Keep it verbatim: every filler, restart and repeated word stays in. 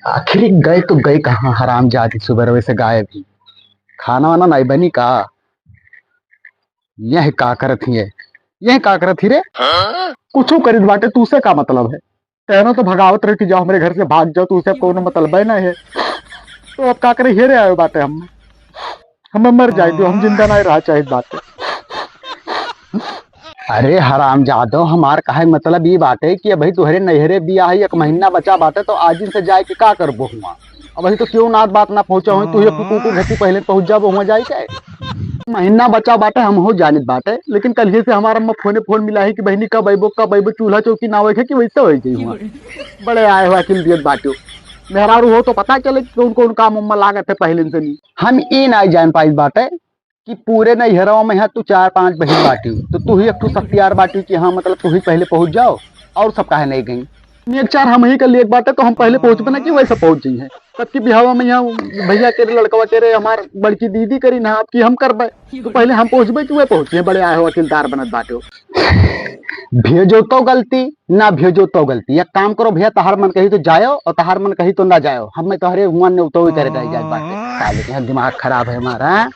आखिर गए तो गए कहाँ हरामजादी, सुबह से गायब ही। खाना वाना नहीं बनी का? यह का करत ही है? यह का करत ही रे? कुछू करित बाटे, तू से का मतलब है? कहना तो भगावत रहे कि जाओ हमरे घर से भाग जाओ, तू से कोनो मतलब है ना है। तो अब का करे, हेरे आयो बाटे हम, हमें मर जाए दो, हम जिंदा ना रहा चाहित बाटे। अरे हरामजादो, हमार कहे मतलब ई बाटे कि अबही तोहरे नैहरे बियाह है, एक महीना बचा बाटे, तो आजिन से जाए के का करबो हुआ? अबही तो क्यों नात बात ना पहुँचा हो, तू ये कुकुर घसी पहले पहुँच जाबो हुआ जाए के। महीना बचा बाटे, हम हो जानित बाटे, लेकिन कल ही से हमारा अम्मा फोने फोन मिला है कि बहनी कब अइबो, कब अइबो, चूल्हा चौकी ना होए कि वैसे हो जाई हुआ। बड़े आए हुआ अकिल दियत बाटो। मेहरारू हो तो पता चले कि कौन कौन काम उम्मा लागत है पहले से नहीं। हम ई ना जान पाई बाटे कि पूरे नैहरवा में है तू चार पांच बहिन बाटी, तो तू ही एक ठो सख्तियार बाटी कि हाँ, मतलब, तू ही पहले पहुंच जाओ और सब काहे नहीं गई। एक चार हम ही कर लिए एक बाटे, तो हम पहले पहुंचबे ना कि वैसे पहुंच जाई है। तब की बिहावा में यहाँ भैया के रे, लड़कवा के रे, हमार बड़की दीदी करी ना, आपकी हम करबे, तो पहले हम पहुंचबे कि वह पहुंचे। बड़े आए हो अकिलदार बनत बाटो। भेजो तो गलती, ना भेजो तो गलती। एक काम करो भैया, तहार मन कही तो जायो और तहार मन कही तो ना जायो। हम मैं तोहरे हुआ ने तो ही करे रह जाए बाटे। साले के दिमाग खराब है हमारा।